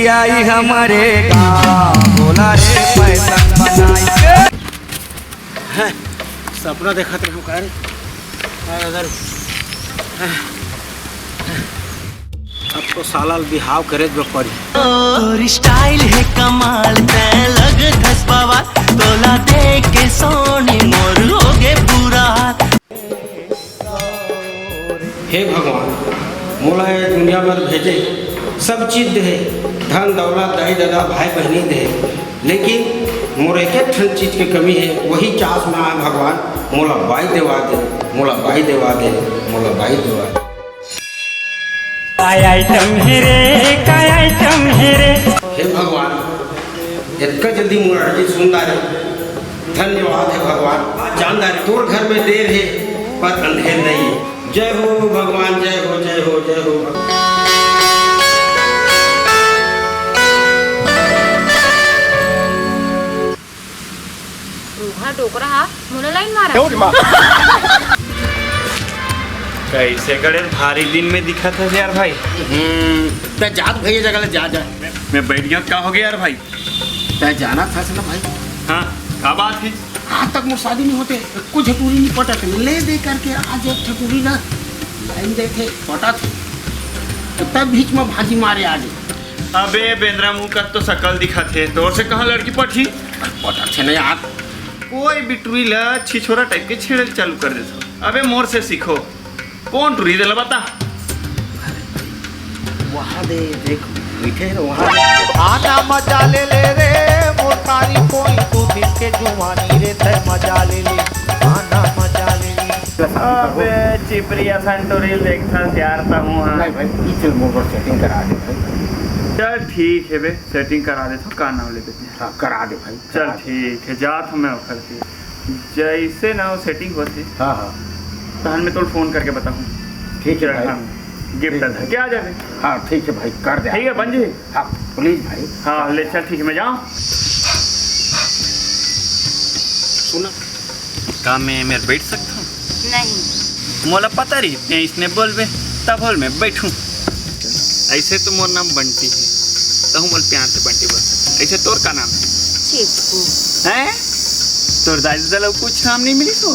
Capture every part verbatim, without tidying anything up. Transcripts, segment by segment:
आई हमरे गाँव, बोला रे फैशन बनाई के। हैं, सपना देखत रहूं का रे? अगर अब तो साला ल बिहाव करे जो पड़ी। तोर स्टाइल हे कमाल, तै लगथस बवाल, तोला देख के सोनी मोर होगे बुरा हाल। हे भगवान, मोला ये दुनिया बर भेजे, सब चीज देहे, धन दौलत, दाई ददा, भाई बहनी देहे, लेकिन मोर एक एक ठन चीज के कमी हे, वही चास में आए भगवान, मोला बाई देवा दे, मोला बाई देवा दे, मोला बाई देवा दे। काय आइटम हे रे, काय आइटम हे रे। हे भगवान, इतना जल्दी मोर अर्जी सुन डारे, धन्यवाद हे भगवान। जान डारे तोर घर में देर हे पर अंधेर नहीं। जय हो भगवान, जय हो, जय हो, जय हो। रोगहा डोकरा हा मोला लाइन मारा। कैसे करे भारी दिन में दिखत हे यार भाई। हम्म, त जात भैया जगह ले जा, जा। मैं बैठ गया, का हो गया यार भाई? तै जानत हस ना भाई। हाँ, का बात हे? आज तक मोर शादी नहीं होते, कुछ टूरी नहीं पटत, ले दे करके आज एक ठो टूरी ना लाइन देथे, पटत हे। तो तब बीच में भाजी मारे आज। अबे बेंदरा मुंह का तो शकल दिखत हे, तोर से कहाँ लड़की पटही? पटत हे ना यार। कोई भी टूरी ला छिछोरा टाइप के छेड़े चालू कर देथो। अबे मोर से सीखो। कौन टूरी देला बता? वहाँ दे, देख, बैठे हैं वहाँ। आना मजा ले ले रे, मोर कारी कोई तू दिल के जुवानी रे, तै मजा ले ले, आना मजा ले ले। अबे चिपरी असन टूरी देखथस यार, तहूँ हाँ। नहीं भाई, ई चल मोर setting करा दे भाई। चल ठीक हे बे, setting करा देथों, का नाम ले देथे? हाँ, करा दे भाई, चल करा दे। ठीक हे, जात हूँ मैं ओखर तीर। जैसे ना वो setting होथे, हाँ, हाँ। तहन मैं तोला फोन करके बताहूँ। ठीक हे भाई। हाँ, gift ठीक हे। धर के आ जाबे। हाँ, ठीक हे भाई, कर दे। ठीक हे, बन जी। हाँ, please भाई। हाँ, ले चल, ठीक हे, मैं जाऊँ। सुना, का मैं मेर बैठ सकता हूँ? नहीं। मोला पता रही, तैं इसने बोलबे, तब होल मैं बैठूं। ऐसे तो मोर नाम बंटी हे, तहूँ मोला प्यार से बंटी बोल सकत। ऐसे तोर का नाम हे? चिपकू। हैं? तोर दाई ददा ला कुछ नाम नहीं मिलिस हो?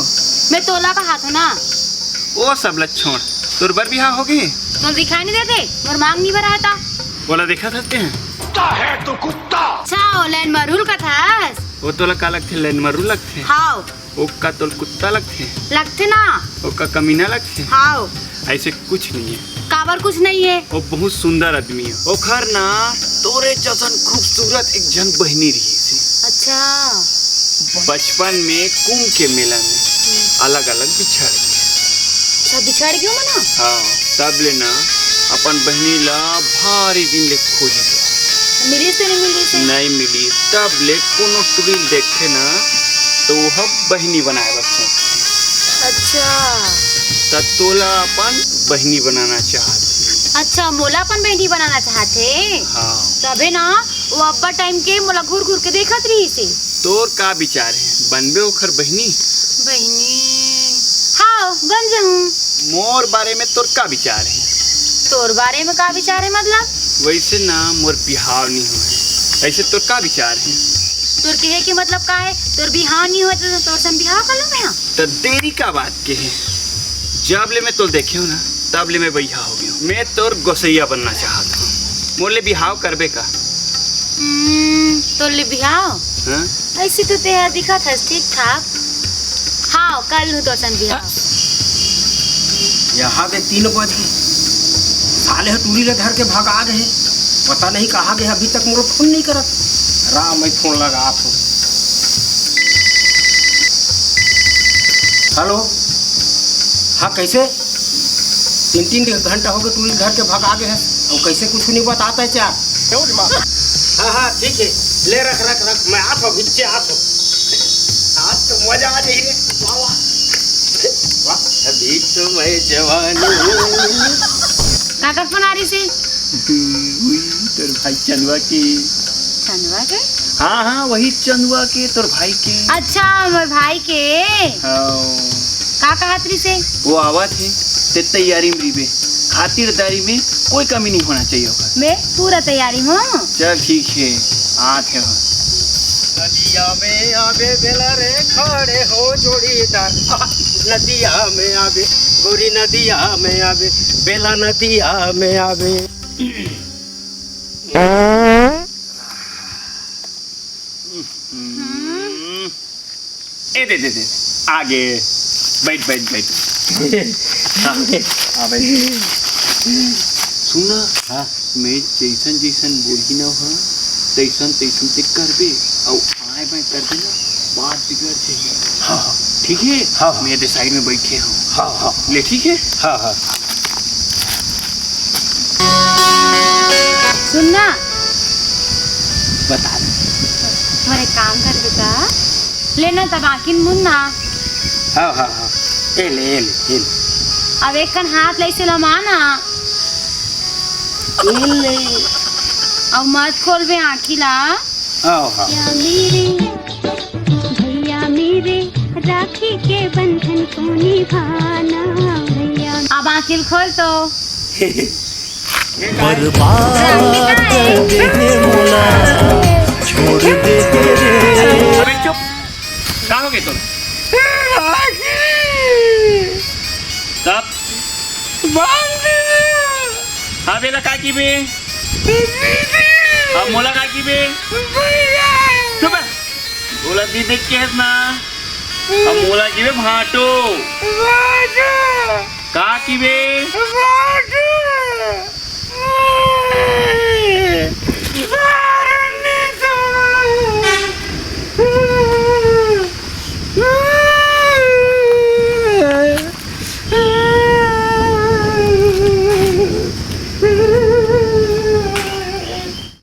मैं तोला कहाथों ना। वो सब ला छोड़, तोर बर बिहाव हो गे? तोला दिखाई नहीं देते, मोर मांग नहीं भरा हे ता। ओला देखत हस तैं? कुत्ता है तो कुत्ता। अच्छा, वो लैन मरूल कथस। वो तोला का लगथे, लैन मरूल लगथे? हाव। ओका तोला कुत्ता लगथे? लगथे ना। ओका कमीना लगथे? हाव। ऐसे कुछ नहीं हे। काबर कुछ नहीं हे? वो बहुत सुंदर आदमी हे। ओखर ना तोरे जैसन खूबसूरत एक झन बहिनी रहिस हे। अच्छा। बचपन में कुंभ के मेला में अलग-अलग बिछड़ गे। अच्छा, बिछड़ गे हो ना? हाँ, तब ले ना अपन बहिनी ला भारी दिन ले खोजे। मिलिस तो नहीं मिलिस हे? नहीं मिलिस। तब ले कोनो टुरी ल देखे ना, तो वो ह बहिनी बनाए बर सोचथे। अच्छा। त तोला अपन बहिनी बनाना चाहत हे। अच्छा, मोला अपन बहिनी बनाना चाहत हे? हाँ। तभे ना, वो अब्बड़ टाइम के मोला घूर घूर के देखत रहिस हे। तोर का विचार हे, बनबे ओखर बहिनी? बहिनी? हाँ, बन जाहूँ। मोर बारे में तोर का विचार हे? तोर बारे में का विचार हे मतलब? वैसे ना मोर बिहाव नहीं होए, ऐसे तोर का विचार हे? तोर कहे के मतलब का हे? तोर बिहाव नहीं होए तो तोर सन बिहाव कर लूँ मैं? त देरी का बात के हे, जब ले मैं तोल देखे हूँ ना तब ले मैं बइहा हो गया हूँ। मैं तोर गोसैया बनना चाहत हूँ, मोर ले बिहाव करबे का? हम्म, तोर ले बिहाव? हाँ? ऐसे तो तेहा दिखत हस ठीक ठाक। हाँ, कर लूँ तोर सन बिहाव। यहाँ दे तीन बज गे, साले ह टूरी ले धर के भगा गे हे, पता नहीं कहाँ गे हे, अभी तक मोर फोन नहीं करत। राम, मैं फोन लगात हूँ। हेलो, हाँ, कैसे? तीन तीन घंटा हो गए, टूरी घर के भगा गे हे, अउ कैसे कुछ नहीं बताता हे चार। हाँ, हाँ, ठीक है, ले रख, रख, रख, मैं आत हूँ, भिच्चे आत हूँ। आज तो मजा आ जाए रे, वाह, वाह। वाह, अभी तो मैं जवान हूँ। काकर फोन आ रही से? उई, तोर भाई चंदवा के। चंदवा के? हाँ, हाँ, वही चंदवा के, तोर भाई के। अच्छा, मोर भाई के। हाँ। का कहत रिसे? वो आवत हे, ते तैयारी में रहिबे। खातिरदारी में कोई कमी नहीं होना चाहिए ओकर। मैं पूरा तैयारी में हूँ। चल ठीक है, आत हे। नदिया में आबे बेला रे, खड़े हो जोड़ीदार। नदिया में आबे गोरी, नदिया में आबे बेला, नदिया में आबे। हम्म। ए दे दे दे, आगे बैठ बैठ बैठ। हाँ, हाँ, बैठ। सुना, हाँ। मैं जैसन जैसन बोली ना, हाँ, तैसन तैसन ते करबे। अउ आए बाएं करबे ना, बात बिगड़ जाही। हाँ, हाँ। ठीक है? हाँ, हाँ। मैं दे साइड में बैठे हूँ। हाँ, हाँ। ले, ठीक है? हाँ, हाँ। सुन ना। बता दे। मोर एक काम कर बेटा। ले ना, तब आँखी ल मूंद ना। हाँ, हाँ, हाँ। ए ले, ए ले, ए ले। अब एक कन हाथ ले से लमा ना। ए ले। अब मत खोलबे आँखी ला। हाँ, हाँ। भैया मेरे, भैया मेरे, राखी के बंधन को निभाना। भैया अब आँखी ल खोल तो। बर्बाद कर दे हे मोला, छोड़ दे हे रे। अबे चुप, का हो गे तोर? कब? हाँ, बेला का किबे? हाँ, मोला का किबे? चुप है। मोला दीदी के हस ना। अब मोला किबे भांटो। का किबे?